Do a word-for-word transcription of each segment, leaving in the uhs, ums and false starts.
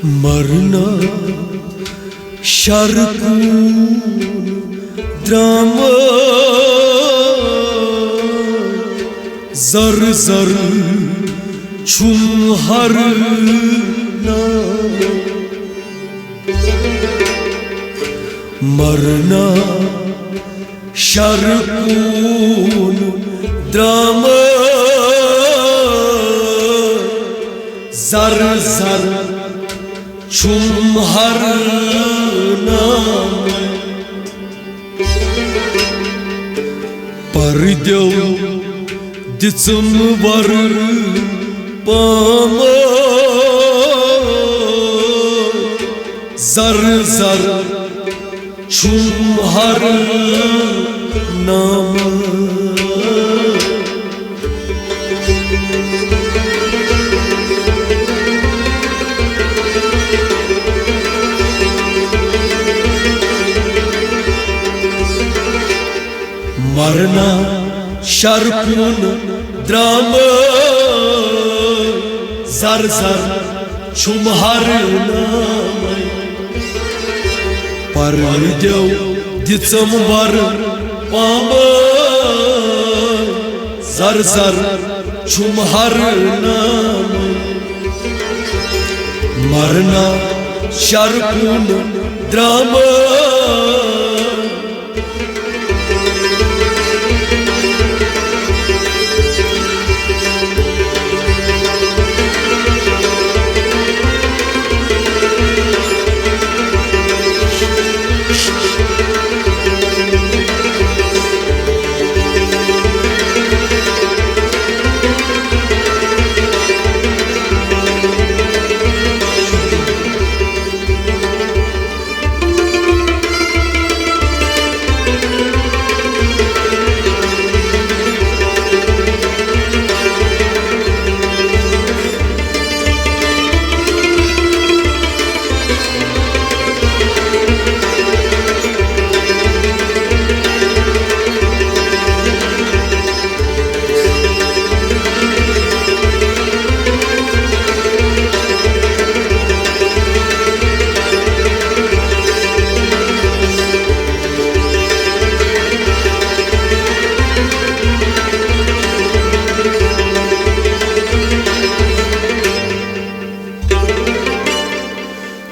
مرنا شرکون درامہ، زر زر چھم ہرنا۔ مرنا شرکون درامہ، زر زر چھم ہرنا۔ پردیو دِژم ور پام، زر زر چھم ہر نام۔ مرنا شرکون درامہ، زر زر چھم ہر نام۔ پردیو دِژم ور پام، زر زر چھم ہر نام۔ مرنا شرکون درامہ۔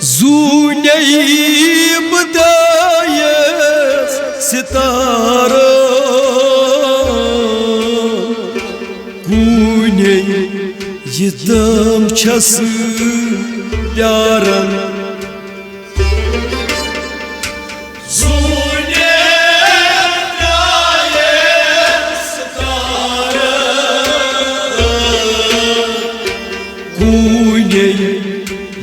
زوٗنے بہٕ درٛایس ستارو، کُنے یہِ دم چھس پیاران۔ زوٗنے درٛایس ستارو، کُنے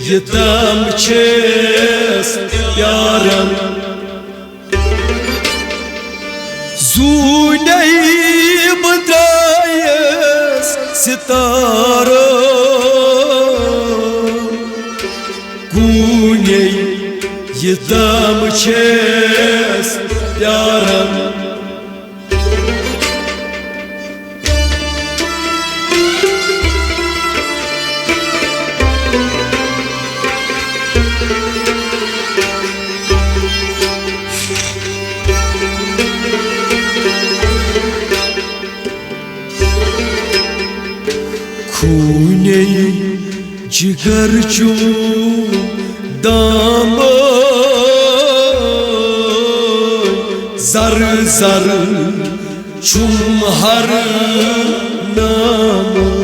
یہِ دم چھس پیاران۔ زوٗنے بہٕ درٛایس ستارو، کُنے یہِ دم چھس پیاران۔ خوٗنے جگر چون دامن، زر زر چھُم ہر نامن۔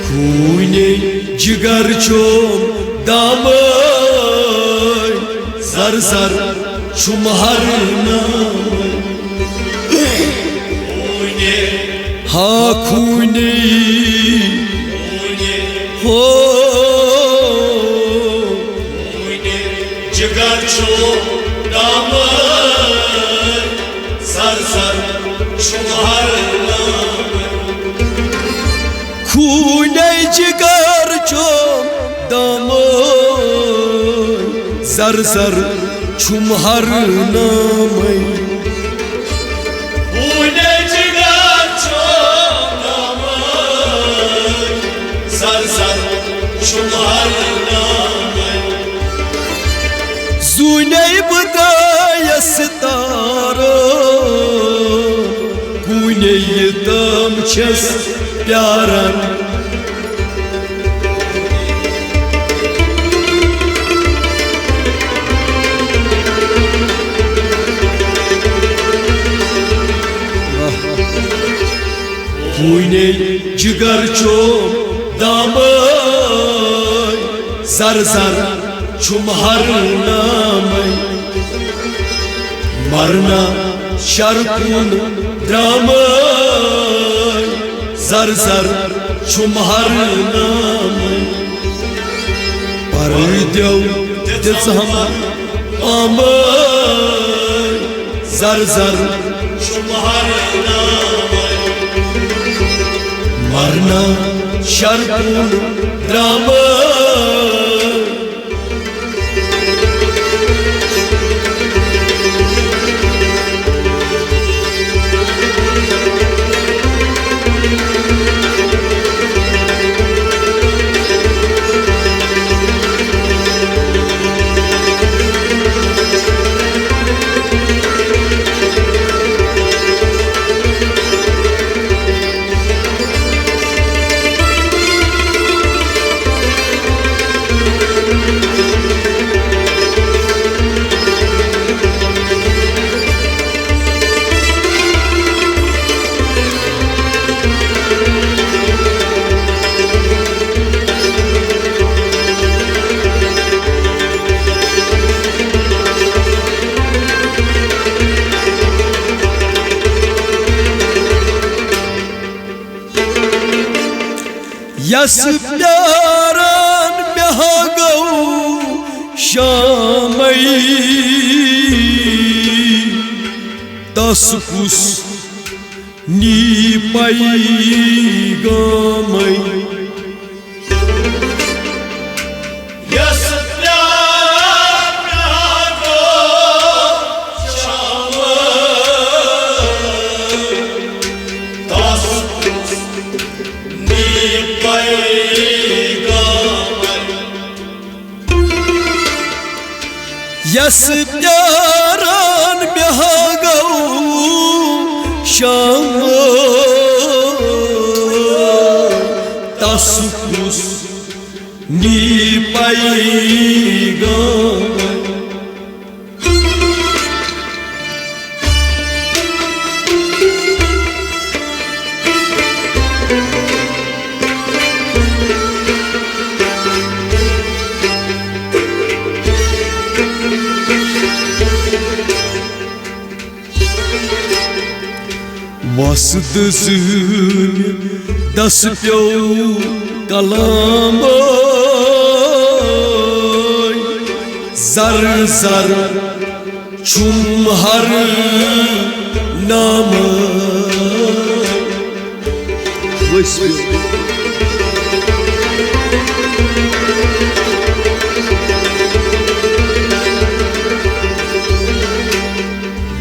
خوٗنے جگر چون دامن، زر زر چھُم ہر نامن۔ ہا خوٗنے، ہو جگر چون دامن، زر زر چھُم ہر نامن۔ خوٗنے جگر چون دامن، زر زر چھُم ہر نامے۔ ہوٗنۍ جِگر چھُم نامے۔ زر زر چھُم ہر نامے۔ زوٗنے بہٕ درٛایس تارو، کُنے یہِ تام چھَس پیاران۔ ہوٗنۍ جِگر چھُم دامے، زر زر چھُم ہر نامے۔ مرنا شر کُن درامے، زر زر چھُم ہر نامے۔ پردیو دِژہم آمے، زر زر چھُم ہر نامے۔ مرنا شر کُن درامے۔ یس پیاران مےٚ ہا گوٚو شامے، تس کُس نی پیغامے۔ یس پیار مےٚ ہا گوٚو شامے، تس کُس نی پیغامے۔ یس پیاران مےٚ ہا گوٚو شامے، تس کُس نی پیغامے۔ وۄستہٕ زٲنۍ دس پیوٚو کلامے، زر زر چھُم ہر نامے۔ وۄستہٕ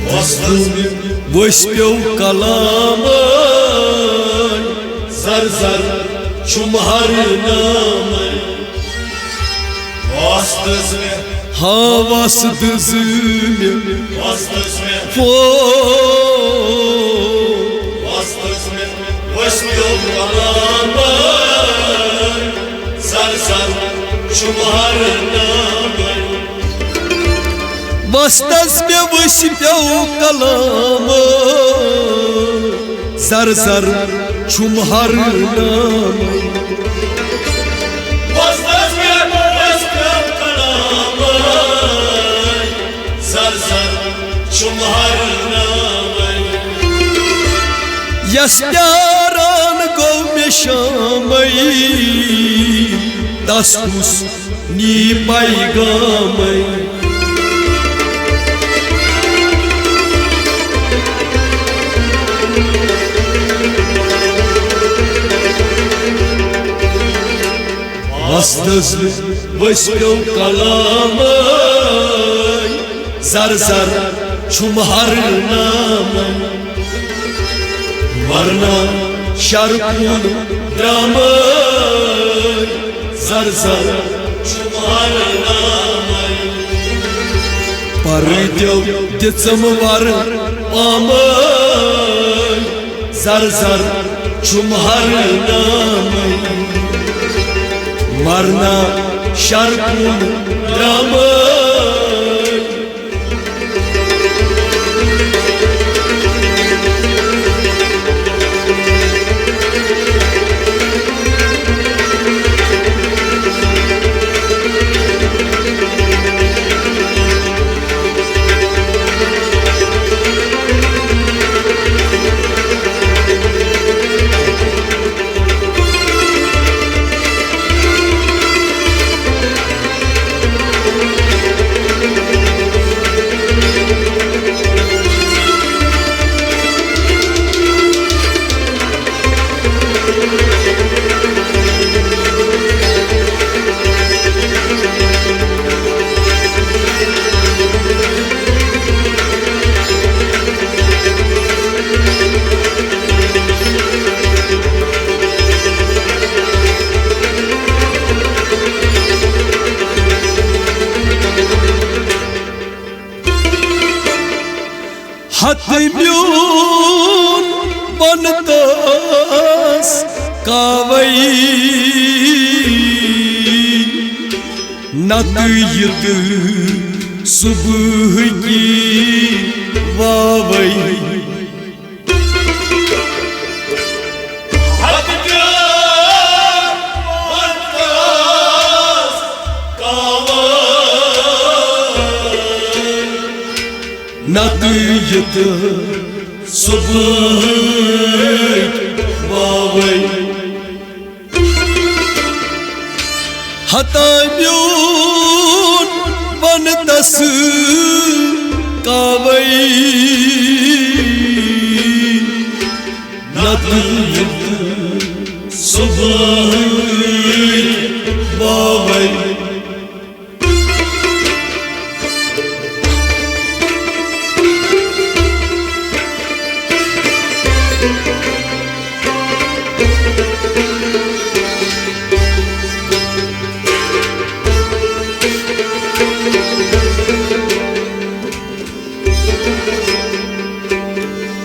وۄستہٕ وۄسہِ پیوٚو کلامے، زر زر چھُم ہر نامے۔ وۄستہٕ زٕ مےٚ۔ ہاں، وۄستہٕ زٕ مےٚ۔ وۄستہٕ زٕ مےٚ۔ فو۔ وۄستہٕ زٕ مےٚ۔ وۄسہِ پیوٚو کلامے، زر زر چھُم ہر نامے۔ وۄستس مےٚ وٕچھ پیوٚو کلام، زر زر چھُم ہر نامے۔ وۄستس مےٚ وٕچھ پیوٚو کلام، زر زر چھُم ہر نامے۔ یس پیاران گوٚو مےٚ شامے، تس کُس نی پیغامے۔ وۄستس وٕچھ پیوٚو کلامے، زر زر چھُم ہر نامن، ورنا شر کُن درامے۔ زر زر چھُم ہر نامن، پردیو دِژم ور پامے۔ زر زر چھُم ہر نامے، ورنا شر کُن درامے۔ ہتہٕ میون بنتس کاوے، نتہٕ یِتہٕ صبحٕکی واوے۔ نتہٕ یِتہٕ صبحٕکۍ واوے۔ ہتا میون ونتس کاوے، نتہٕ یِتہٕ صبحٕکۍ واوے۔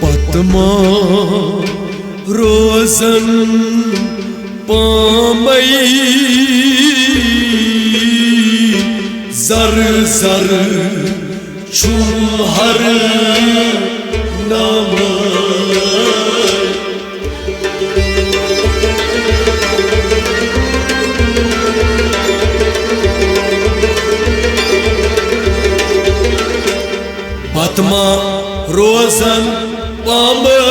پتہٕ ما روزن پامے، زر زر چھُم ہر نامے۔ پتہٕ ما روزن پامے،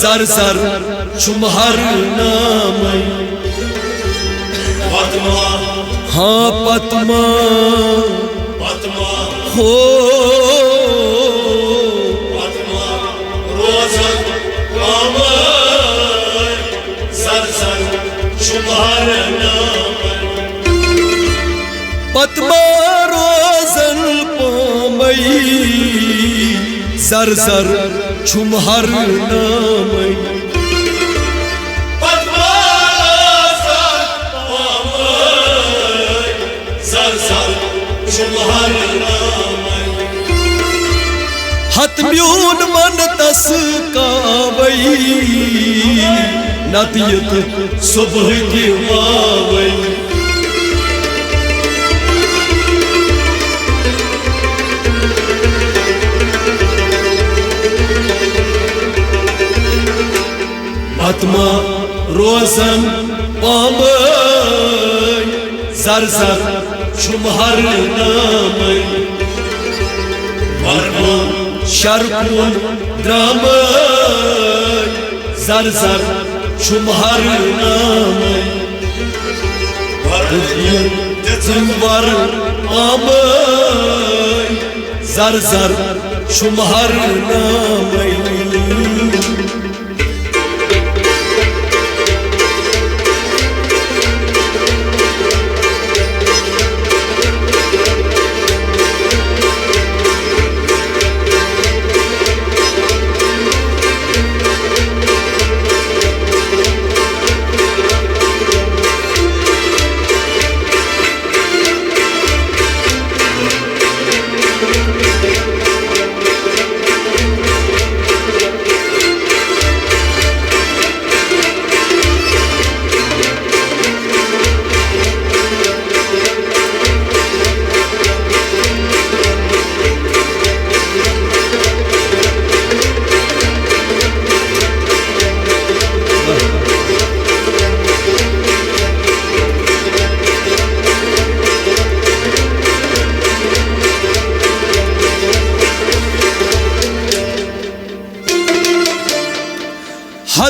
زر زر چھُم ہر نامے۔ پتہٕ ما، ہاں پتہٕ ما، پتہٕ ما، ہو، پتہٕ ما روزن پامے، زر زر چھُم ہر نامے۔ پتہٕ ما روزن پامے، زر زر چھُم ہر نامے۔ پتہٕ ما روزن پامے، زر زر چھُم ہر نامے۔ ہتہٕ میون ونتس کاوے، نتہٕ یِتہٕ صبحٕکۍ واوے۔ پتہٕ ما روزن پامے، زر زر چھُم ہر نامے۔ ورنا شر کُن درامے، زر زر چھُم ہر نامے۔ ورنا دِژٕم ور پامے، زر زر چھُم ہر نامے۔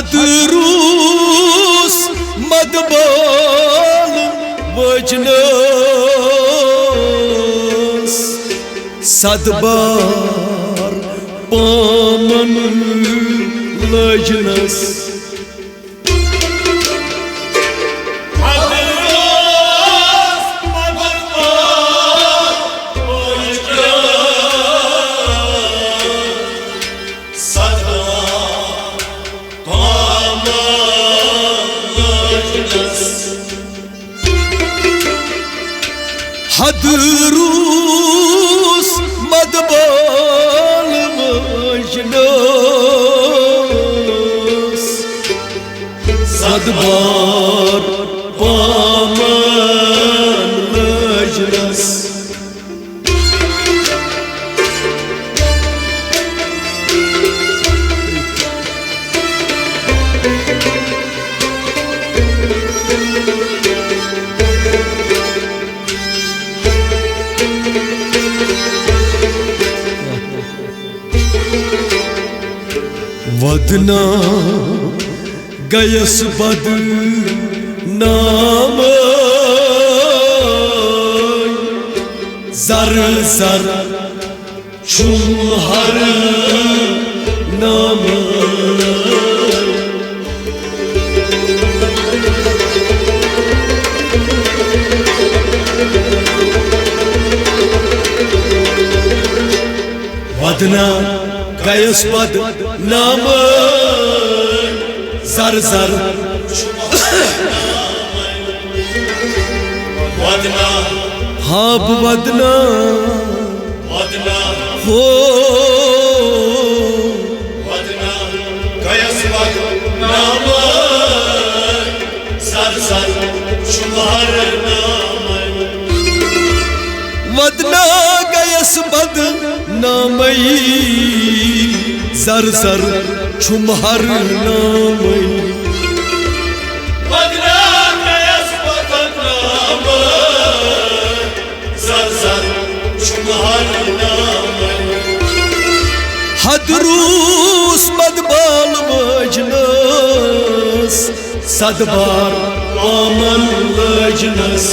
ہتہٕ روٗس مدبال وٲجنس، صد بار پامن لٲجنس۔ ہتہٕ روٗس مدبال وٲجنس، صد بار پامن لٲجنس۔ ودنا گیس بدنام، زر زر چھُم ہر نام۔ ودنا گیس بدنام، زر زر ودنا، ہا بہٕ ودنا، ودنا، ہو۔ ودنا گیس بدنام، زر زر چھُم ہر نام۔ ودنا گیس بدنام، زر زر چھُم ہر نام۔ ودنا گیس بدنام، زر زر چھُم ہر نام۔ ہتہٕ روٗس مدبال وٲجنس، صد بار پامن لٲجنس۔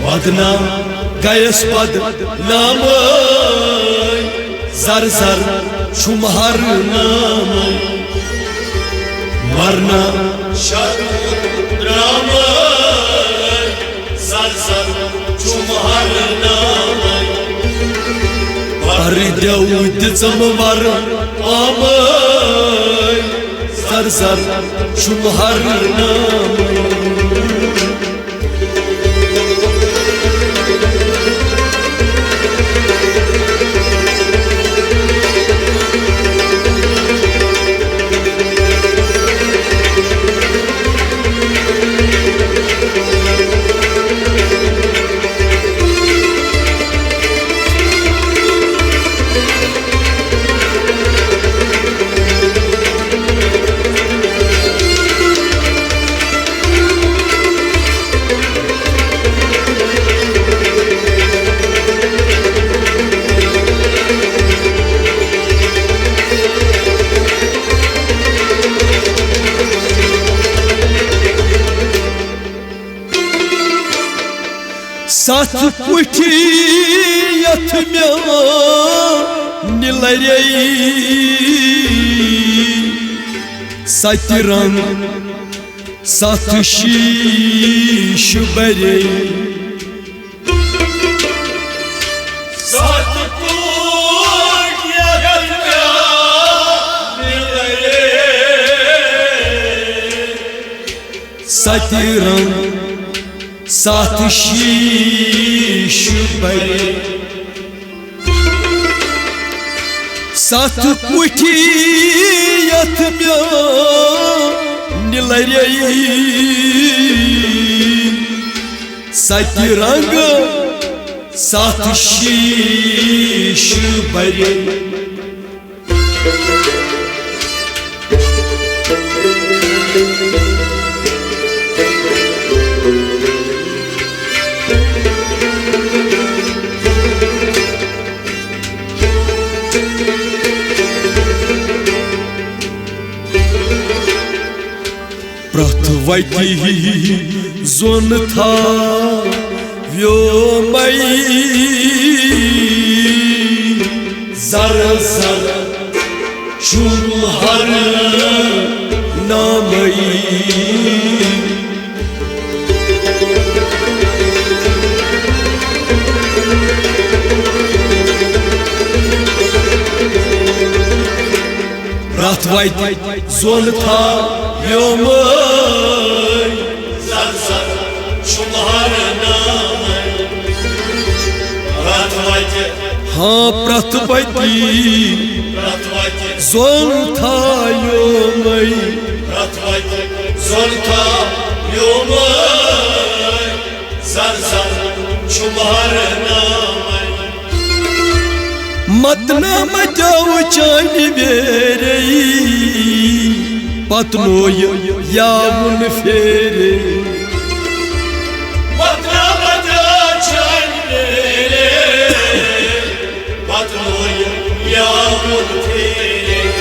ودنا گیس بدنام، زر زر چھُم ہر نام۔ ورنا شرم درام، زر زر چھُم ہر نام۔ پر دیو دِژم ور پام، زر زر چھُم ہر نام۔ ستھ کُٹھۍ یتھ میانہِ لرے، ستہِ رنگ ستھ شیٖشہٕ برے۔ ستھ کُٹھۍ یتھ میانہِ لرے، ستہِ رنگ ستھ شیٖشہٕ برے۔ ستھ کُٹھۍ یتھ میانہِ لرے، ستہِ رنگ ستھ شیٖشہٕ برے۔ پرٛتھ وَتہِ زوٚن تھاویومَے، زر زر چھُم ہر نامَے۔ پرٛتھ وَتہِ زوٚن تھاویومَے۔ زر زر چھُم ہر نامَے۔ پرٛتھ وَتہِ۔ ہاں، پرٛتھ وَتہِ۔ پرٛتھ وَتہِ۔ زوٚن تھاویومَے۔ پرٛتھ وَتہِ۔ زوٚن تھاویومَے۔ زر زر چھُم ہر نامَے۔ متنامہ دیو چانہِ ویرے، پتہٕ نویہِ یاوُن پھیرے۔ متنامہ دیو چانہِ ویرے، پتہٕ نویہِ یاوُن پھیرے۔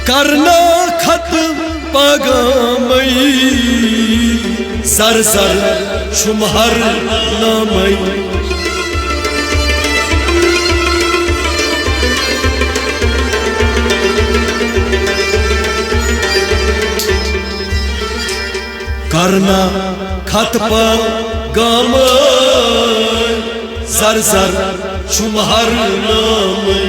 کرنا ختم پاگامے، زر زر چھُم ہر نامَے۔ کرنا ختم پاگامے، زر زر چھُم ہر نامَے۔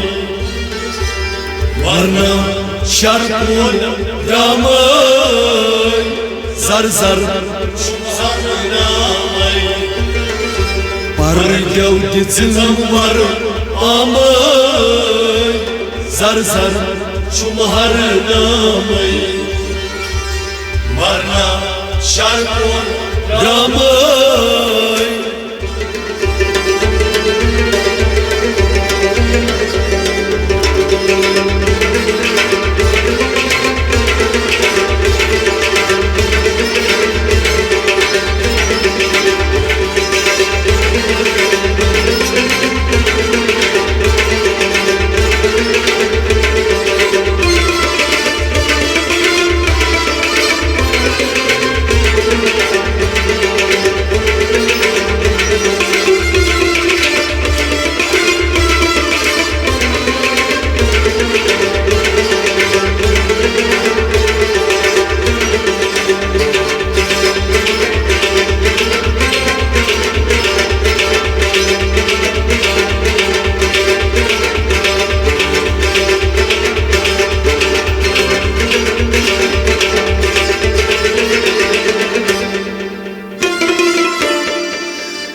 ورنا شر پون درامَے، زر زر چھُم ہر نامَے۔ پر دیو دِژٕم ور آمَے، زر زر چھُم ہر نامَے۔ ورنا شر پون درامَے۔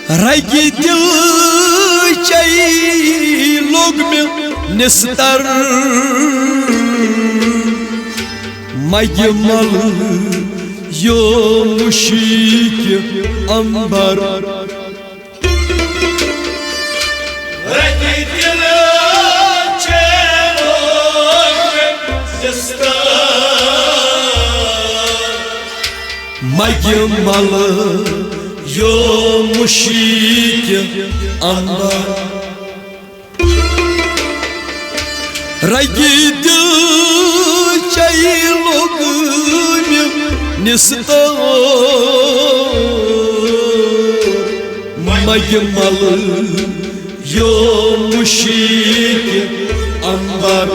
رگہِ دِل چے لوٚگ مےٚ نِستر، مگہِ مل یو مُشکہِ امبر۔ رگہِ دِل چے لوٚگ مےٚ نِستر، مگہِ مل یو مُشکہِ امبر۔ رگہِ دِل چے لوٚگ مےٚ نِستر، مگہِ مل یو مُشکہِ امبر۔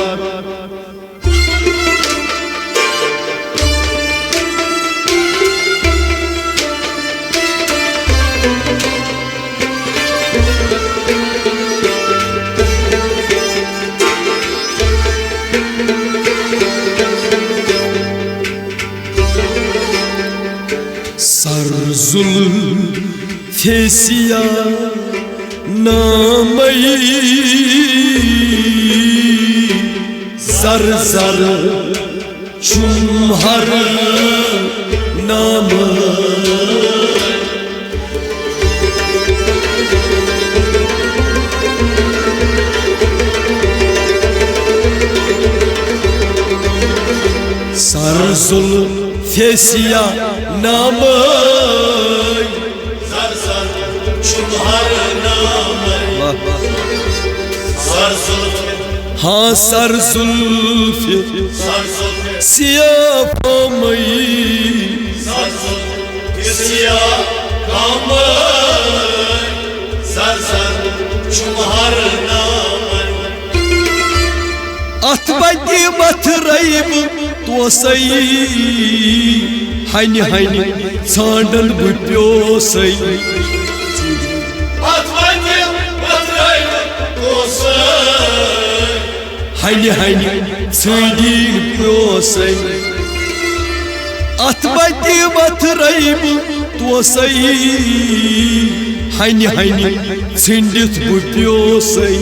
سر زُل فیسیا نامَے، زر زر چھُم ہر نامَے۔ سر زُل فیسیا نامَے۔ زر زر چھُم ہر نامَے۔ واہ، واہ۔ سر زُل ہاں سر زلفِ سیاہ فامَے۔ اتھ بَتہِ وَتھرَے بہٕ توسَے، ہَنہِ ہَنہِ ژھانٛڈَن بہٕ پیوسَے۔ ہَنہِ ہَنہِ ژھٲنٛڈِن پیوسَے۔ اتھ بَتہِ وَتھرَے بہٕ توسَے، ہَنہِ ہَنہِ ژھٔنٛڈِتھ بہٕ پیوسَے۔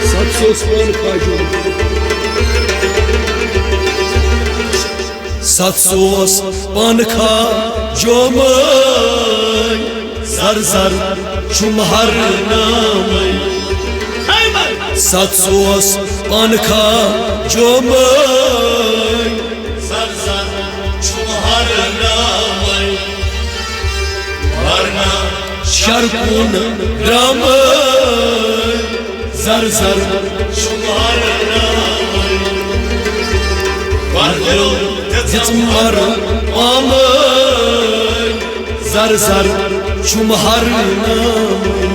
ستھ سوس پان کھاجومَے۔ ستھ سوس پان کھاجومَے۔ زر زر چھُم ہرنامَے۔ ستھ سوس پان کھاجومَے۔ شرکُن درٛامَے۔ زر زر دِژمَر پامَے۔ زر زر چھُم ہرنامَے۔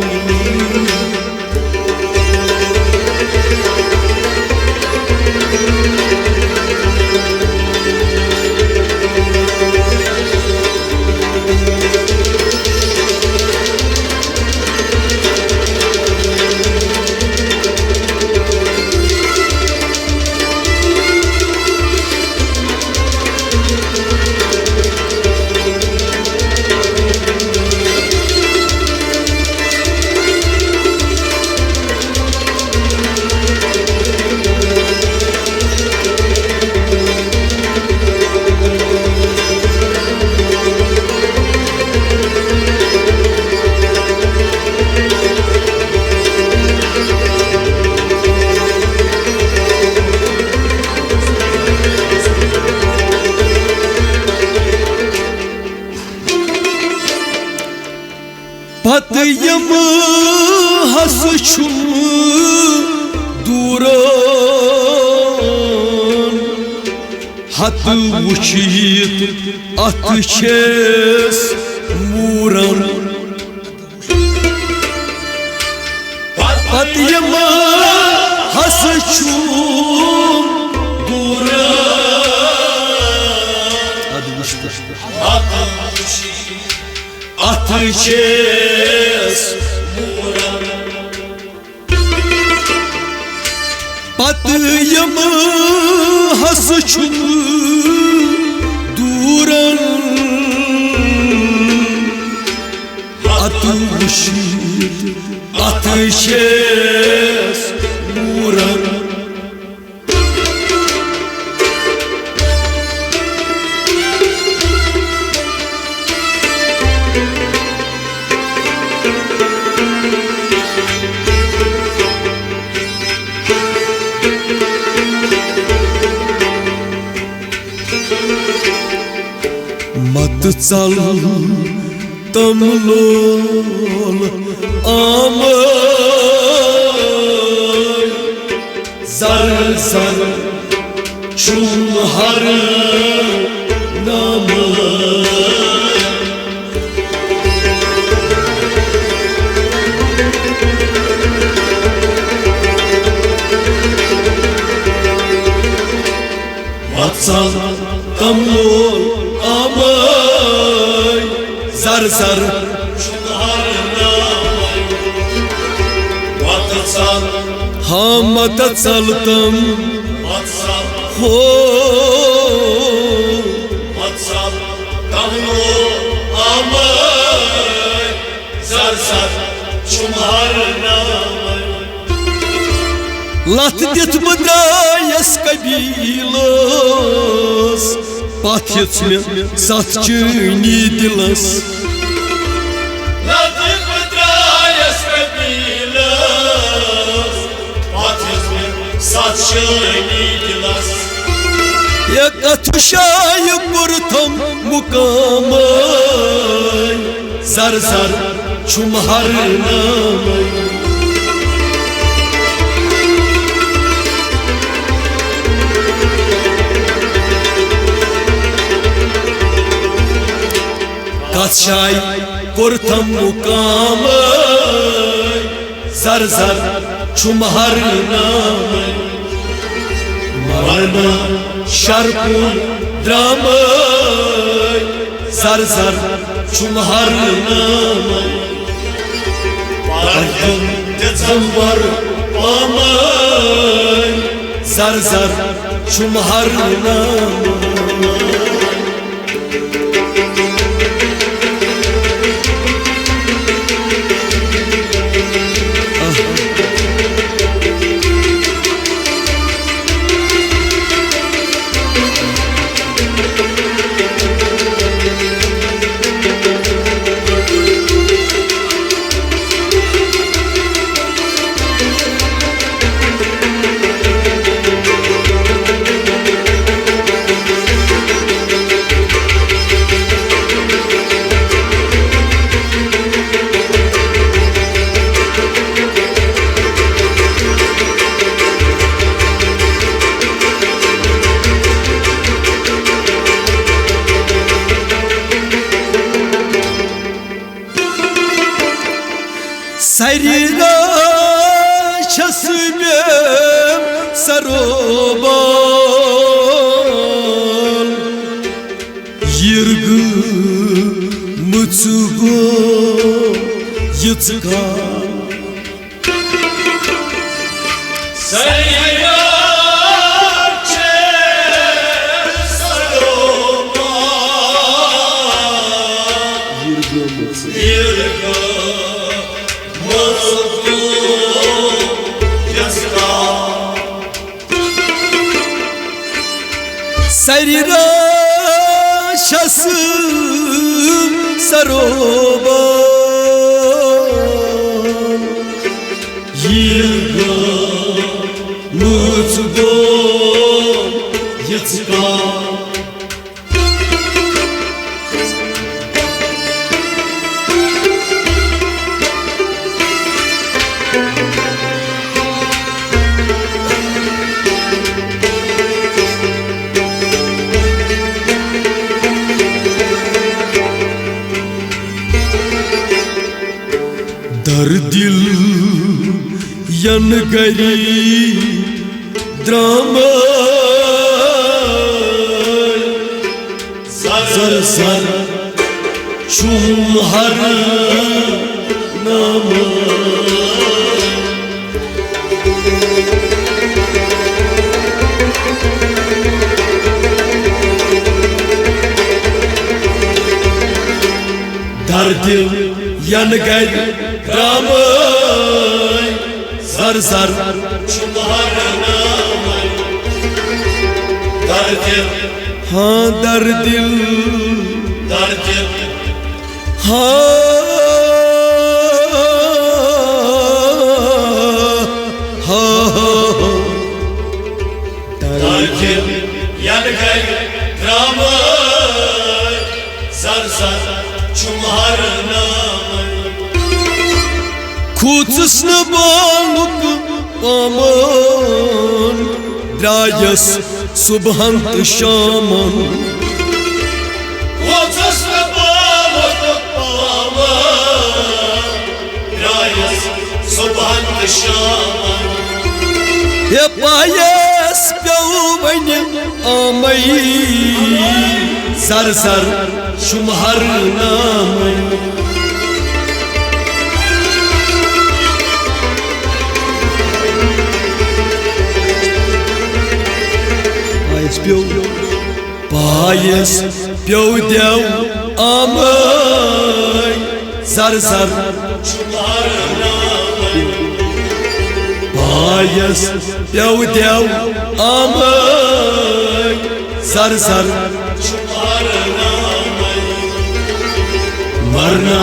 پتہٕ یِم ہسہٕ چھُم دوٗرن، ہتہٕ وُچھِتھ اتھ چھِس موٗرن۔ پتہٕ یِم ہسہٕ چھُم دوٗرن، اتھ چھِس پتہٕ یِم ہسہٕ چھُم دوٗرن، اتہٕ وُچھِتھ اتھ چھِس موٗرن۔ مت ژل تم لول آمے، زر زر چھُم ہر نامے۔ وَژَل تَمنُل آمَے زَر زَر۔ وَتَژَل، ہاں، مَتَژَل تَم۔ ہو۔ وَژَل تَمنُل آمَے زَر زَر چھُم ہر نامَے۔ لَتھ دِتھ بہٕ درٛایَس قبیٖلَس، پَتھ ہیٚژ مےٚ سَتھ چٲنی دِلَس۔ لَتھ دِتھ بہٕ درٛایَس قبیٖلَس، پَتھ ہیٚژ مےٚ سَتھ چٲنی دِلَس۔ یا کَتھ جایہِ کوٚرتھَم مُقامَے زَر زَر چھُم ہر نامے۔ کتھ جایہِ کوٚرتھم مُقامے، زر زر چھُم ہر نامے۔ مرنا شرپُن درامے، زر زر چھُم ہر نامے۔ پردیُن دِژم ور پامے، زر زر چھُم ہر نامے۔ سری راچھس مےٚ سروبال، یِرگہٕ مٕژ گوٚو یِژھ کال۔ سیارٕ چھِ سروپا۔ یِرگٲمٕژ۔ یِرگٲمٕژ گوٚو یَس کال۔ سری راچھس سروبال، یِرگٲمٕژ گوٚو یِژھ کال۔ در دِل ین گری درامے، زر زر چھُم ہر نامے۔ در دِل ین گرِ درامے، زر زر چھُم ہر نامے۔ در دِل، ہاں در دِل، در دِل، ہاں، ہاں، ہاں، ہاں۔ در دِل ین گرِ درامے، زر زر چھُم ہر نامے۔ کھوٗژُس نہٕ بالُک پامن، درٛایس صُبحن تہٕ شامن۔ کھوٗژُس نہٕ بالُک پامن، درٛایس صُبحن تہٕ شامن۔ ہے پایس پیوٚو وۄنۍ آمے، زر زر چھُم ہر نامے۔ پایس پیوٚو، پایس پیوٚو دیو آمے، زر زر چھُم ہر نامے۔ پایس پیوٚو دیو آمے، زر زر چھُم ہر نامے۔ مرنا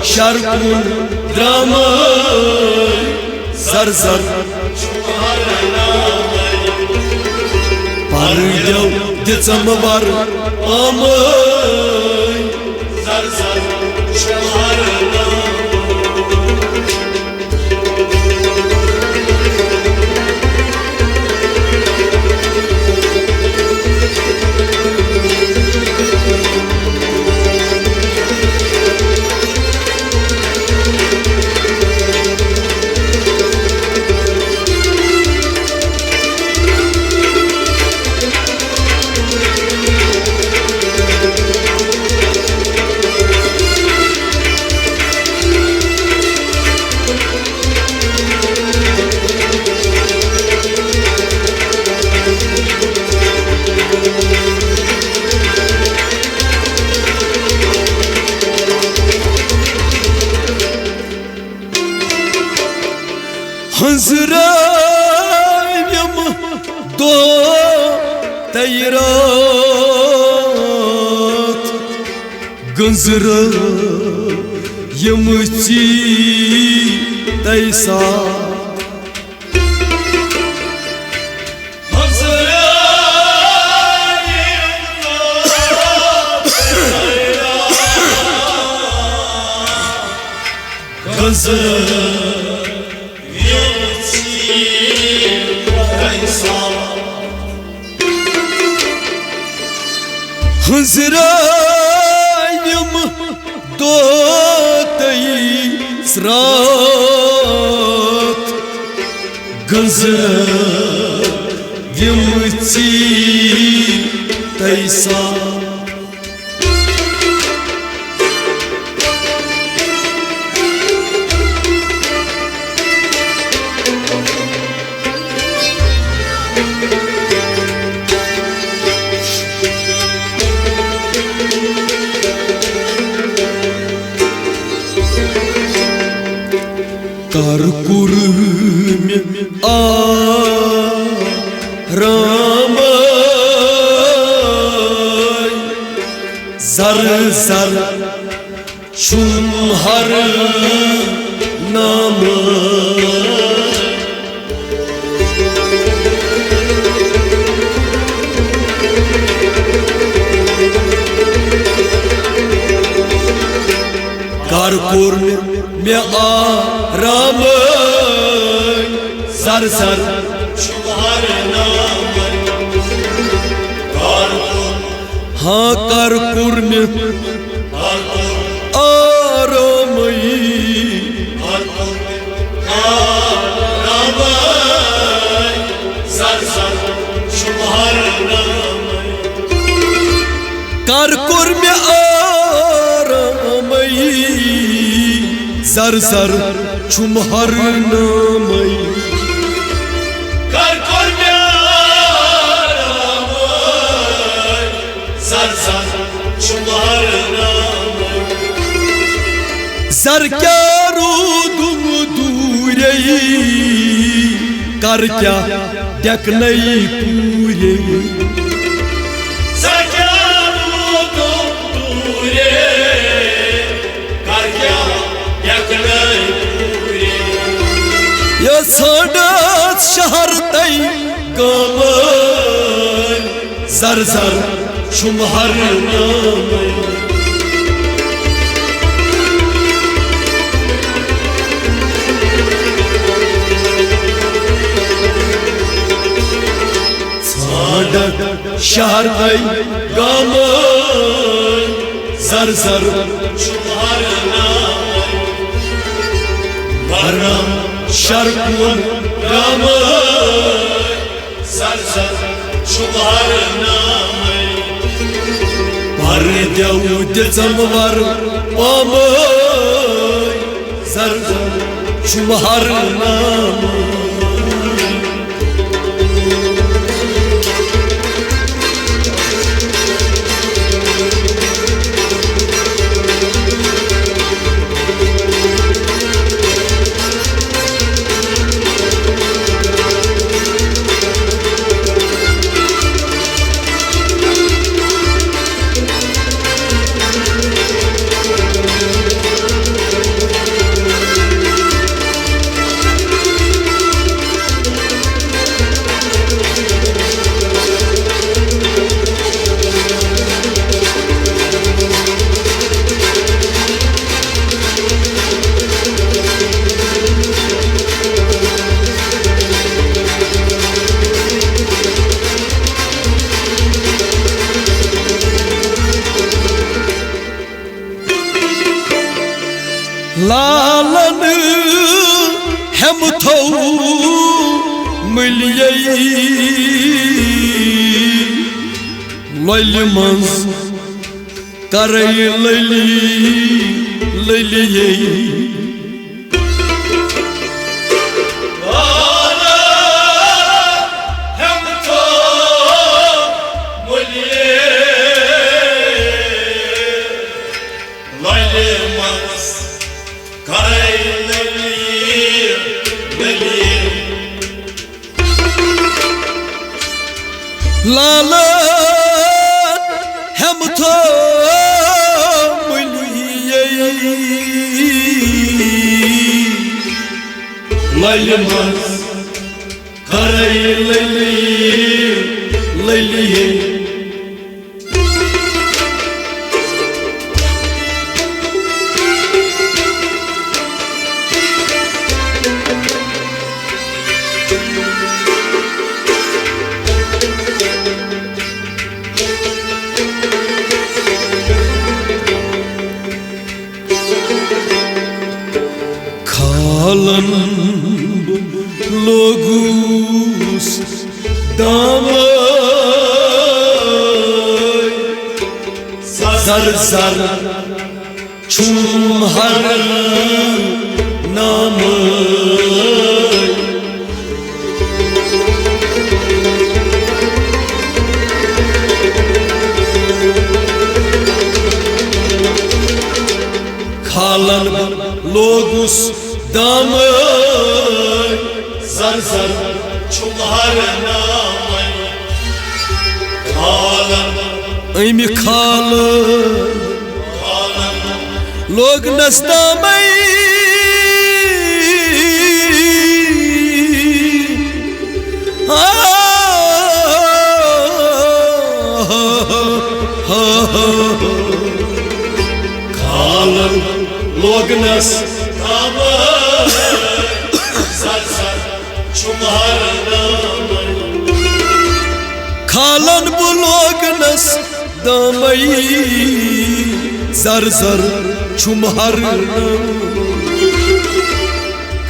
شرپُن درامے، زر زر چھُم ہر نامے۔ پردیو دِژم ور آمے، زر زر چھُم ہر نامے۔ ہنزرٲوِم دۄہ تہٕ راتھ، گٔنزرٲوِم ژیٖرۍ تہٕ ساتھ۔ گٔنزرٲوِم ہنزرٲوِم دۄہ تہٕ راتھ، گٔنزرٲوِم ژیٖرۍ تہٕ ساتھ۔ کر کوٚر مےٚ آرام زر زر چھُم ہر نامہٕ۔ کر کوٚر مےٚ آرام زر زر چھُم ہر نامہٕ۔ کر کوٚر ہاں کر کوٚر مےٚ آرامٕے۔ کر کوٚر مےٚ آرامٕے۔ زر زر چھُم ہر نامٕے۔ کر کوٚر مےٚ آرامٕے۔ زر زر چھُم ہر نامٕے۔ زر کیٛاہ روٗدُم دوٗرے، کر کیٛاہ ڈٮ۪کنَے پوٗرے۔ زر کیٛاہ روٗدُم دوٗرے، کر کیٛاہ ڈٮ۪کنَے پوٗرے۔ یہِ ژھانٛڈَس شہر تہٕ گامَن، زر زر چھُم ہر نامٕے۔ ژھانٛڈَس شہر تہٕ گامَن، زر زر چھُم ہر نامٕے۔ ورنم شہر کُن گامَن، زر زر چھُم ہر نامٕے۔ پردیو دِژم ور پامٕے، زر زر چھُم ہر نامٕے۔ لالن ہٮ۪مہٕ تھوٚو مٔلۍ یے لۄلہِ منٛز، کرے لٔلی لٔلی یے۔ لۄلہِ منٛز کرے لٔلی لٔلی۔ لالہ ہٮ۪مہٕ تھو مُلیے۔ للہِ منٛز کرے للی، للی۔ کھالن بہٕ لوگُس دامے، زر زر چھُم ہر نامے۔ کھالن بہٕ لوگُس دامے، زر زر چھُم ہر نامے۔ کھالن امہِ کھالہٕ لوگنس دامے۔ آ، کھالن لوگنس دامے، زر زر چھُم ہر نامے۔ کھالن بہٕ لوگنس دامے، زر زر چھُم ہر نامے۔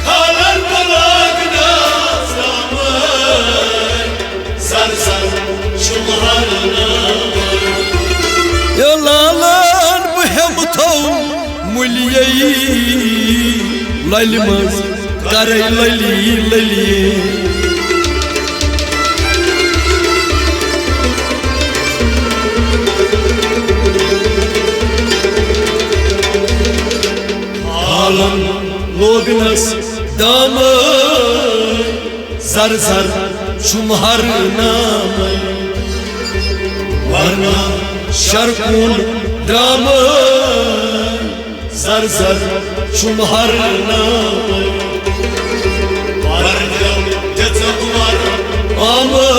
کھالن بہٕ لوگنس دامے، زر زر چھُم ہر نامے۔ یا لالن بہٕ ہٮ۪مہٕ تھو مُلیے، للہِ منٛز کرے للی للی۔ کھالن لوگنس دامے، زر زر چھُم ہر نامے۔ ورنہ شرکُن درامے، زر زر چھُم ہر نامے۔ ورنہ دِژٕم ورامے،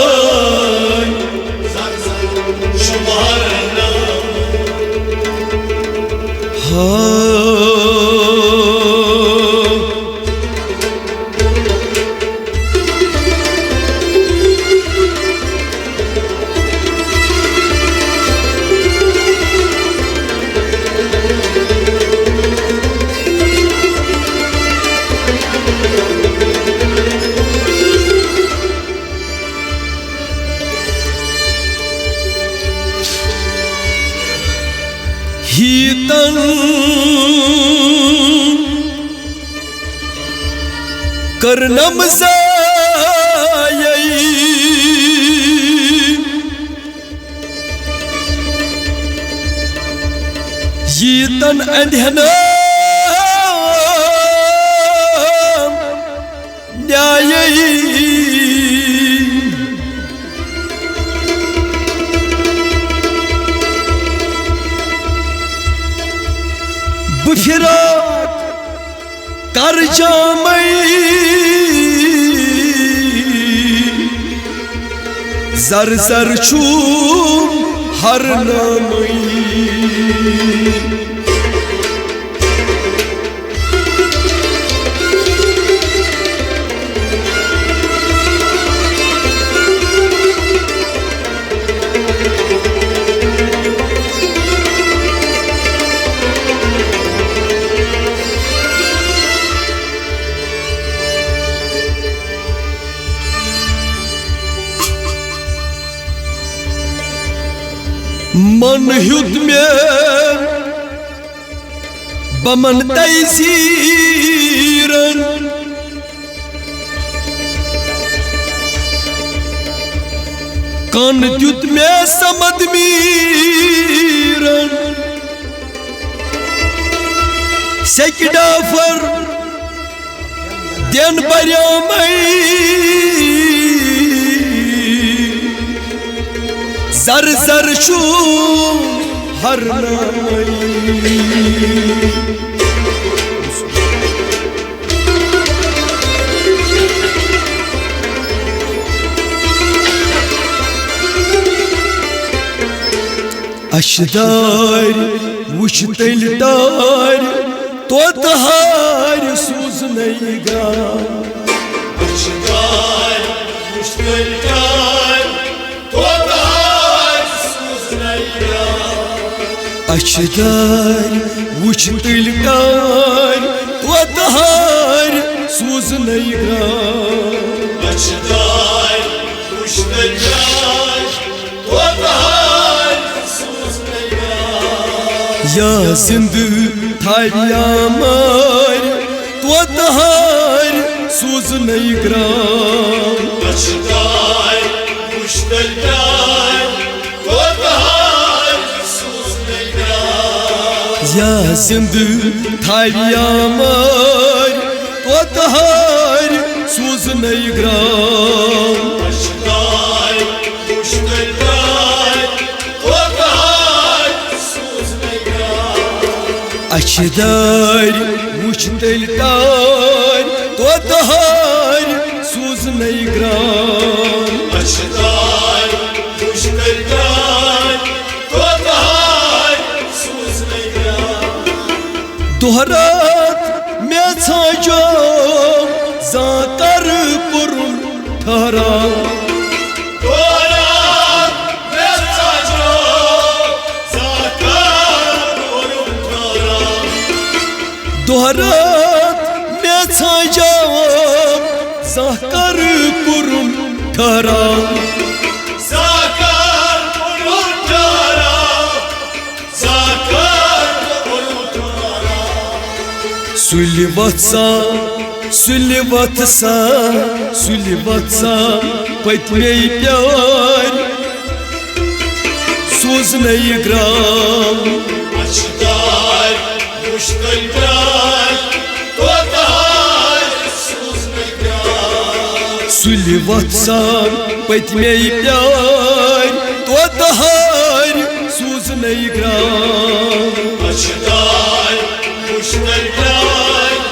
زر زر چھُم ہر نامے۔ ہا۔ ہیتن کٔرنم ضایع۔ ییٖتن اندھٮ۪ن نیایے۔ بہٕ فراق کر جامے، زر زر چھُم ہر نامے۔ من ہیوٚت مےٚ بمن تیسیرن، کن دیُت مےٚ سمد میرن۔ سیٚکہِ ڈافر دٮ۪ن بریمے، ارزر چھُ ہرنٲوِتھ۔ اَچھِ دارِ وُچھ تیٚلہِ ٹارِ، طوطہٕ ہارِ سوٗزنَے گرٛام۔ اَچھِ دارِ وُچھ تیٚلہِ ٹارِ، طوطہٕ ہارِ سوٗزنَے گرٛام۔ اَچھِ دارِ وُچھ تیٚلہِ ٹارِ، طوطہٕ ہارِ سوٗزنَے گرٛام۔ اَچھِ دارِ وُچھ تیٚلہِ ٹارِ، طوطہٕ ہارِ سوٗزنَے گرٛام۔ یا زِنٛدٕ تھاوِ یا مارِ، طوطہٕ ہارِ سوٗزنَے گرٛام۔ اَچھِ دارِ وُچھ تیٚلہِ ٹارِ، طوطہٕ ہارِ سوٗزنَے گرٛام۔ یا زِنٛدٕ تھاوِ یا مارِ، طوطہٕ ہارِ سوٗزنَے گرٛام۔ اَچھِ دارِ وُچھ تیٚلہِ ٹارِ، طوطہٕ ہارِ سوٗزنَے گرٛام۔ اَچھِ دارِ وُچھ تیٚلہِ ٹارِ، طوطہٕ ہارِ سوٗزنَے گرٛام۔ اَچھِ دارِ وُچھ تیٚلہِ ٹارِ، طوطہٕ ہارِ سوٗزنَے گرٛام۔ دۄہ راتھ مےٚ ژھانٛجو، زانٛہہ کر کوٚرُن ٹھہراو۔ دۄہ راتھ مےٚ ژھانٛجو، زانٛہہ کر کوٚرُن ٹھہراو۔ دۄہ راتھ مےٚ ژھانٛجو، زانٛہہ کر کوٚرُن ٹھہراو۔ زانٛہہ کر کوٚرُن ٹھہراو۔ سُلہِ وۄتھ سا، سُلہِ وۄتھ سا، سُلہِ وۄتھ سا، پٔتمے پیارِ سوٗزنَے گرٛام۔ اَچھِ دارِ وُچھ تیٚلہِ ٹارِ، طوطہٕ ہارِ سوٗزنَے گرٛام۔ سُلہِ وۄتھ سا، پٔتمے پیارِ، طوطہٕ ہارِ سوٗزنَے گرٛام۔ اَچھِ دارِ وُچھ تیٚلہِ ٹارِ،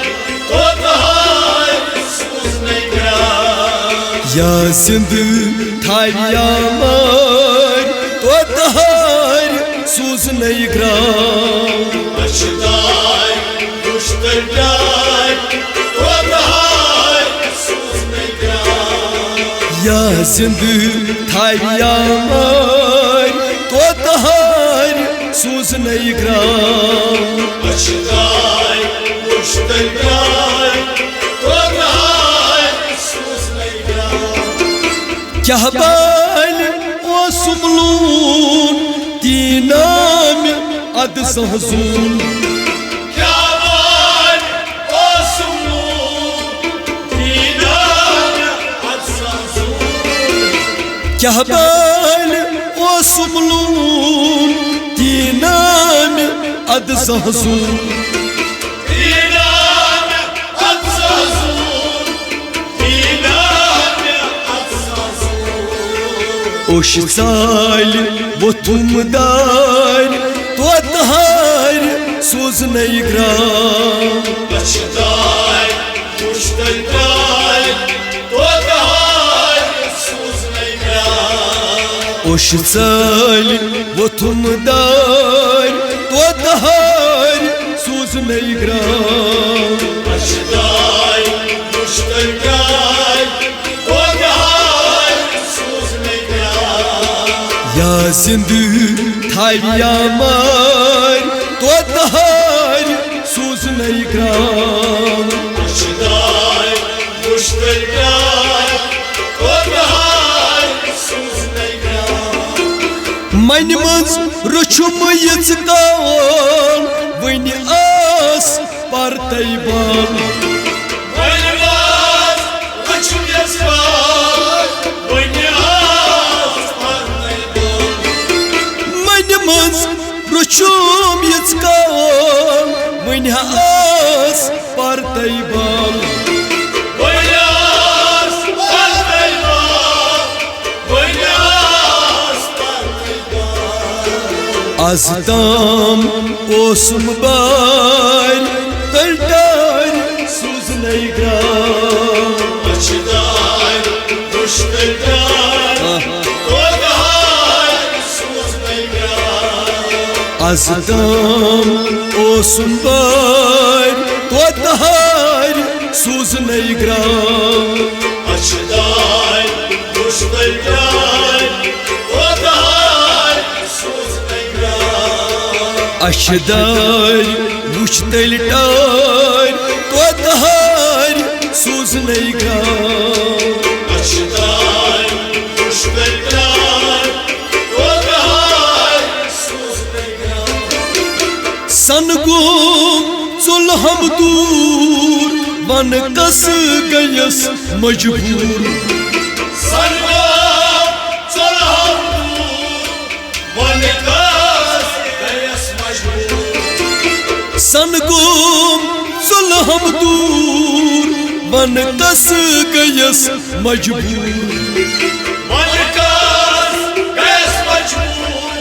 طوطہٕ ہارِ سوٗزنَے گرٛام۔ یا زِنٛدٕ تھاوِ یا مارِ، طوطہٕ ہارِ سوٗزنَے گرٛام۔ اَچھِ دارِ وُچھ تیٚلہِ ٹارِ، طوطہٕ ہارِ سوٗزنَے گرٛام۔ یا زِنٛدٕ تھاوِ یا مارِ، طوطہٕ ہارِ سوٗزنَے گرٛام۔ اَچھِ دارِ وُچھ تیٚلہِ ٹارِ، طوطہٕ ہارِ سوٗزنَے گرٛام۔ کیٛاہ بالہِ اوسُم لوٗن، تی نامہِ اَدٕ زانٛہہ زوٗن۔ کیٛاہ بالہِ اوسُم لوٗن، تی نامہِ اَدٕ زانٛہہ زوٗن۔ کیٛاہ بالہِ اوسُم لوٗن، تی نامہِ اَدٕ زانٛہہ زوٗن۔ تی نامہِ اَدٕ زانٛہہ زوٗن۔ اوٚش ژالہِ ووٚتھُم دارِ، طوطہٕ ہارِ سوٗزنَے گرٛام۔ اَچھِ دارِ وُچھ تیٚلہِ ٹارِ، طوطہٕ ہارِ سوٗزنَے گرٛام۔ اوٚش ژالہِ ووٚتھُم دارِ، طوطہٕ ہارِ سوٗزنَے گرٛام۔ اَچھِ دارِ وُچھ تیٚلہِ ٹارِ، طوطہٕ ہارِ سوٗزنَے گرٛام۔ یا زِنٛدٕ تھاوِ یا مارِ، طوطہٕ ہارِ سوٗزنَے گرٛام۔ اَچھِ دارِ وُچھ تیٚلہِ ٹارِ، طوطہٕ ہارِ سوٗزنَے گرٛام۔ مَنہِ منٛز رُچھُم یِژھ کال، وٕنہِ ٲس پرتَے بال۔ وۄنۍ واژ وٕچھُم یَس پار، وۄنۍ آس پرتَے بال۔ مَنہِ منٛز رُچھُم یِژھ کال، وٕنہِ ٲس پرتَے بال۔ وۄنۍ آس پرتَے بال، وۄنۍ آس پرتَے از تام اوسُم بارِ تلہٕ ٹارِ سوٗزنَے گرٛام۔ أچھ دارِ وُچھ تلہٕ ٹارِ، آہ۔ کوتہٕ ہارِ سوٗزنَے گرٛام۔ از تام اوسُم بارِ توتہٕ ہارِ سوٗزنَے گرٛام۔ أچھ دارِ وُچھ تلہٕ ٹارِ، کوتہٕ ہارِ سوٗزنَے گرٛام۔ أچھ دارِ وُچھ تلہٕ ٹارِ، توتہٕ ہارِ سوٗزنَے گرٛام۔ أچھ دارِ وُچھ تلہٕ ٹارِ، کوتہٕ ہارِ سوٗزنَے گرٛام۔ سن گوٚو ژوٚل ہم دوٗر، وَن کس گٔیَس مجبوٗر۔ سن گوٚو ژوٚل ہم دوٗر، وَن کس گٔیَس مجبوٗر۔ سن گوٚو ژوٚل ہم دوٗر، وَن کس گٔیَس مجبوٗر۔ وَن کس گٔیَس مجبوٗر،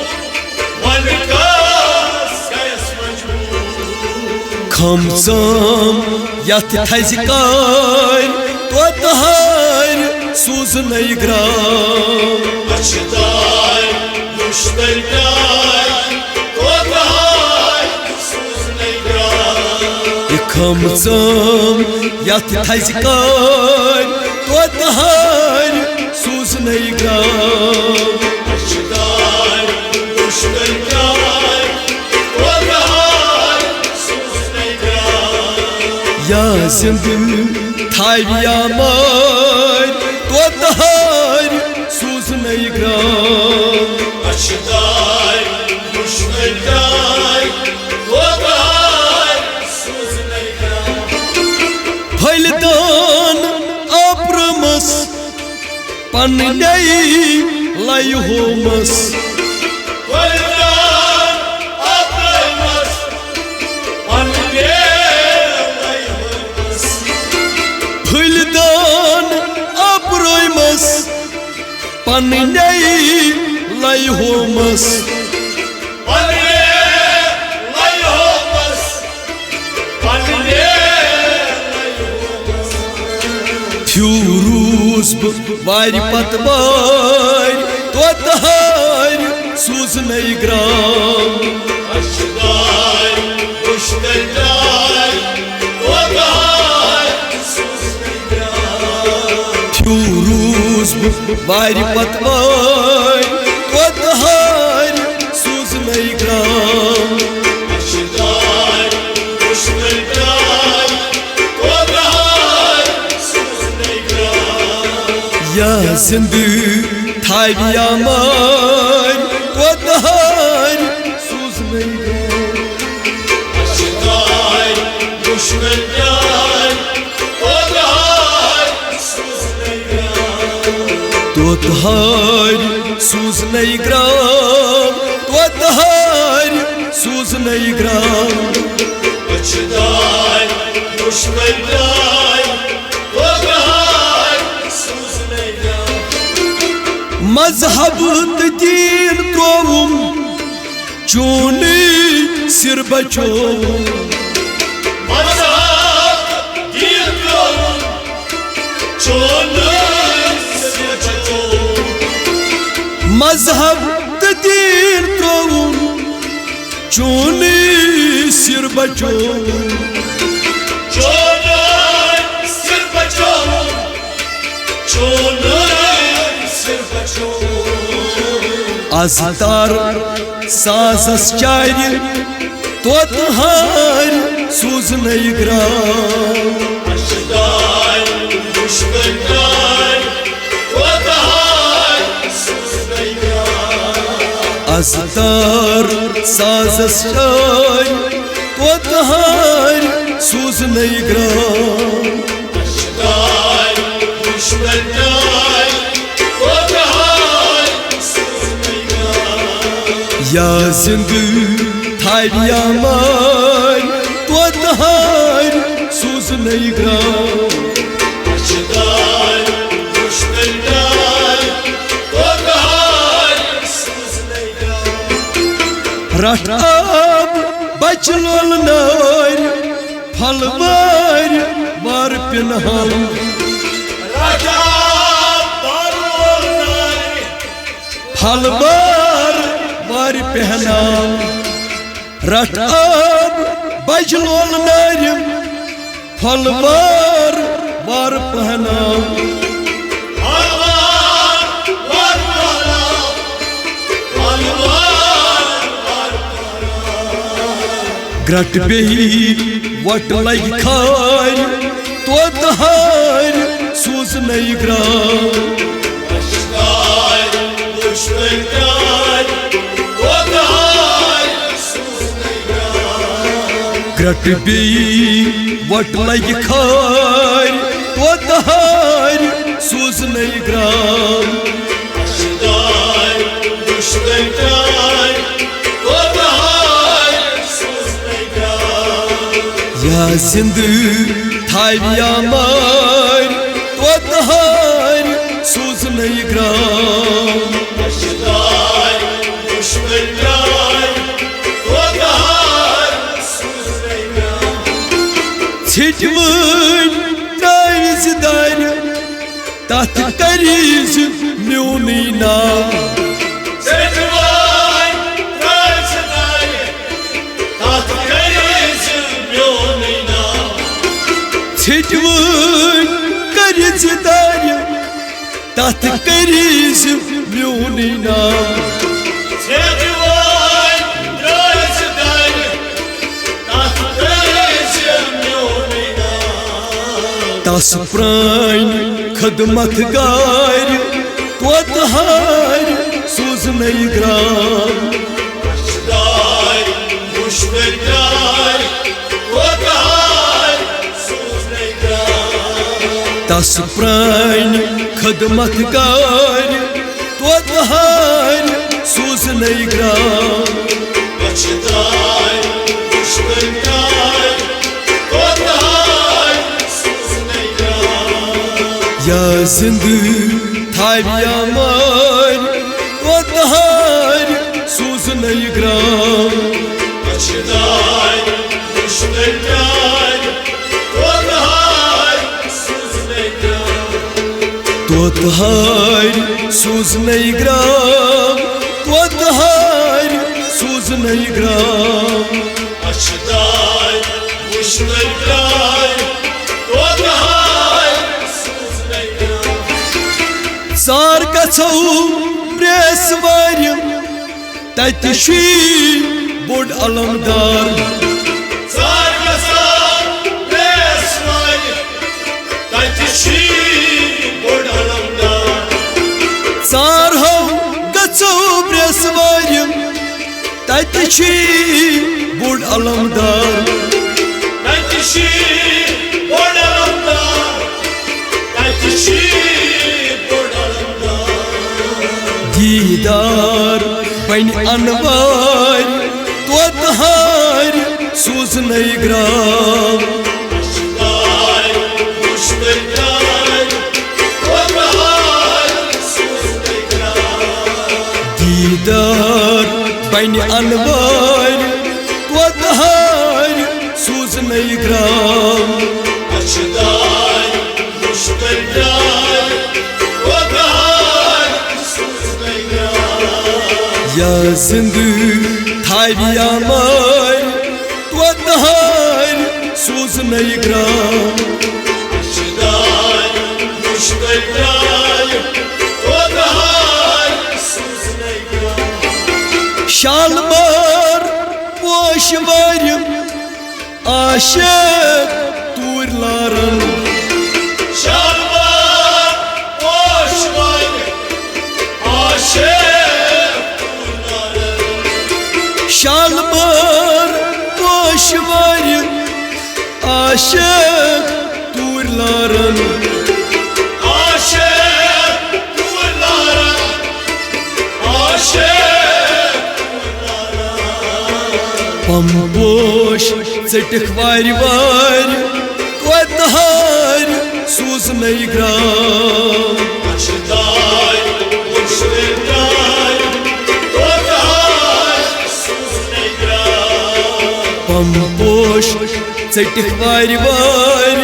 وَن کس گٔیَس مجبوٗر۔ کھمژام یتھ تھزِ کارِ، توتہٕ ہارِ سوٗزنَے گرٛام۔ أچھ دارِ وُچھ تلہٕ ٹارِ، کوتہٕ ہارِ سوٗزنَے گرٛام۔ یہِ کھمژام یتھ تھزِ کارِ، توتہٕ ہارِ سوٗزنَے گرٛام۔ أچھ دارِ وُچھ تلہٕ ٹارِ، کوتہٕ ہارِ سوٗزنَے گرٛام۔ یا زِندٕ تھاوِ یا مارِ، توتہٕ ہارِ سوٗزنَے گرٛام۔ أچھ دارِ وُچھ تلہٕ ٹارِ، کوتہٕ ہارِ سوٗزنَے گرٛام۔ پھٔلۍ دان آپرمس پننے لَیہِ ہومس۔ پھٔلۍ دان آپرمس پننے لَیہِ ہومس۔ پھٔلۍ دان آپرمس پننے لَیہِ ہومس۔ پننے لَیہِ ہومس۔ پننے لَیہِ ہومس۔ پھیوٗروٗس بہٕ وارِ پتہٕ وارِ، توتہٕ ہارِ سوٗزنَے گرٛام۔ أچھ دارِ وُچھ تلہٕ ٹارِ، کوتہٕ ہارِ سوٗزنَے گرٛام۔ پھیوٗروٗس بہٕ وارِ پتہٕ وارِ، توتہٕ ہارِ سوٗزنَے گرٛام۔ أچھ دارِ وُچھ تلہٕ ٹارِ، کوتہٕ ہارِ سوٗزنَے گرٛام۔ یا زِندٕ تھاوِ یا مارِ، کوتہٕ ہارِ سوٗزنَے گرٛام۔ أچھ دارِ وُچھ تلہٕ ٹارِ، کوتہٕ ہارِ سوٗزنَے گرٛام۔ توتہٕ ہارِ سوٗزنَے گرٛام، توتہٕ ہارِ سوٗزنَے گرٛام۔ أچھ دارِ وُچھ تلہٕ ٹارِ، کوتہٕ ہارِ سوٗزنَے گرٛام۔ مذہب تہٕ دیٖن ترٛووُم چونُے سِر بچووُم۔ مذہب دیٖن ترٛووُم، چونُے سِر بچووُم۔ مذہب تہٕ دیٖن ترٛووُم، چونُے سِر بچووُم۔ چونُے سِر بچووُم، چونُے سِر بچووُم۔ از تر سازس چارِ، توتہٕ ہارِ سوٗزنَے گرٛام۔ أچھ دارِ وُچھ تلہٕ ٹارِ، کوتہٕ ہارِ سوٗزنَے گرٛام۔ از تر سازس چارِ، توتہٕ ہارِ سوٗزنَے گرٛام۔ أچھ دارِ وُچھ تلہٕ ٹارِ، کوتہٕ ہارِ سوٗزنَے گرٛام۔ یا زِندٕ تھاوِ یا مارِ، توتہٕ ہارِ سوٗزنَے گرٛام۔ أچھ دارِ وُچھ تلہٕ ٹارِ، کوتہٕ ہارِ سوٗزنَے گرٛام۔ رٹھ آب بچہ لول نارِ، پھل وارِ وار پنہان۔ پھل وار وار پہنان۔ رٹھ آب بچہ لول نارِ، پھل وار وار پہنان۔ گرٹ بیہی وٹ لگہِ کھارِ، توتہ ہارِ سوز نئی گرام۔ گرٹ بیہی وٹ لگہِ کھارِ، توتہ ہارِ سوز نئی گرام۔ یا زندٕ تھاوِ یا مارِ، توتہ ہارِ سوز نئی گرام۔ ژھیٚٹۍ وٲنۍ ترٛاوِ زِ دارِ، تتھ کٔرۍ زِ میونٕے ناو۔ ژھیٚٹۍ وٲنۍ کٔرۍ زِ دارِ، تتھ کٔرۍ زِ میونٕے ناو۔ تس پرٛانہِ خدمت گارِ، توتہ ہارِ سوز نئی گرام۔ تس پرٛانہِ خدمت گارِ، توتہ ہارِ سوز نئی گرام۔ یا زندٕ تھاوِ یا مارِ، توتہ ہارِ سوز نئی گرام۔ توتہ ہارِ سوز نئی گرام، توتہ ہارِ سوز نئی گرام۔ ژار گژھو پریس وارِ، تتہِ چھُے بوٚڑ علمدار۔ ژار گژھو پریس وارِ، تتہِ چھُے بوٚڑ علمدار۔ ژار ہو گژھو پریس وارِ، تتہِ چھُے بوٚڑ علمدار۔ تتہِ چھُے بوٚڑ علمدار۔ تتہِ چھُے بوٚڑ علمدار۔ دیدار بنہِ انوارِ، توتہ ہارِ سوز نئی گرام۔ دیدار بنہِ انوارِ، توتہ ہارِ سوز نئی گرام۔ یا زندٕ تھاوِ یا مارِ، توتہ ہارِ سوز نئی گرام۔ شالمار پوش وارِ، عاشق توٗرۍ لارن۔ شالمار پوش وارِ، عاشق توٗرۍ لارن۔ شالمار پوش وارِ، عاشق توٗرۍ لارن۔ عاشق توٗرۍ لارن۔ عاشق پم پوش ژٔٹِکھ وارِ وارِ، توتہِ ہارِ سوز نئی گرام۔ پوش ژٔٹِکھ وارِ وارِ،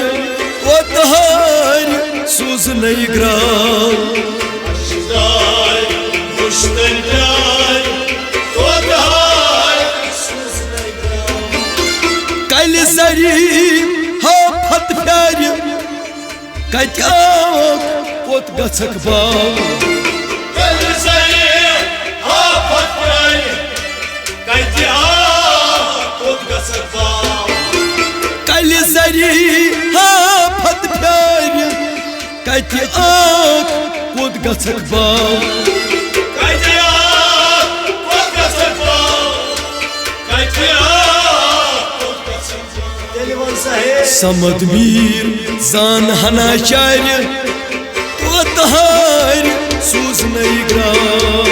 کوتہارِ سوٗزنَے گرٛاو۔ کَلہِ زَری ہا پھَتہٕ پھیٛارِ، کَتہِ آکھ کوٚت گژھکھ باو؟ کَلہِ زَری ہا پھَتہٕ پھیٛارِ، کَتہِ آکھ کوٚت گژھکھ باو؟ کَلہِ زَری ہا پھَتہٕ پھیٛارِ، کَتہِ آکھ کوٚت گژھکھ باو؟ کَتہِ آکھ کوٚت گژھکھ باو؟ کَتہِ آکھ کوٚت گژھکھ باو؟ تیٚلہِ وَن سا ہے۔ صمد میٖر زان ہنا چارِ، کوتہارِ سوٗزنَے گرٛاو۔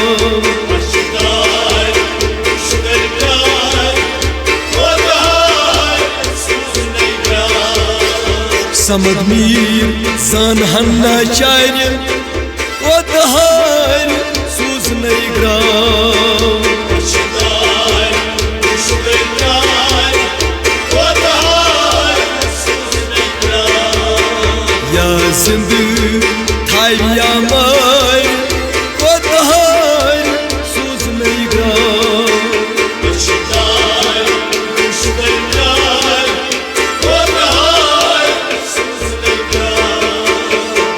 صمد میٖر زان ہنا چارِ، کوتہارِ سوٗزنَے گرٛاو۔ یا زِندٕ تھاوِ یا مارِ، کوتہارِ سوٗزنَے گرٛاو۔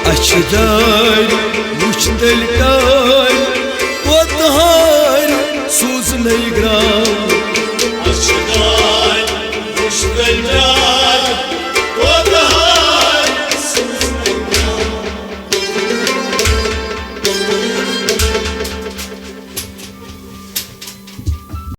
اَچھِ دارِ وٕچھ تیٚلہِ ٹارِ، کوتہارِ سوٗزنَے گرٛاو۔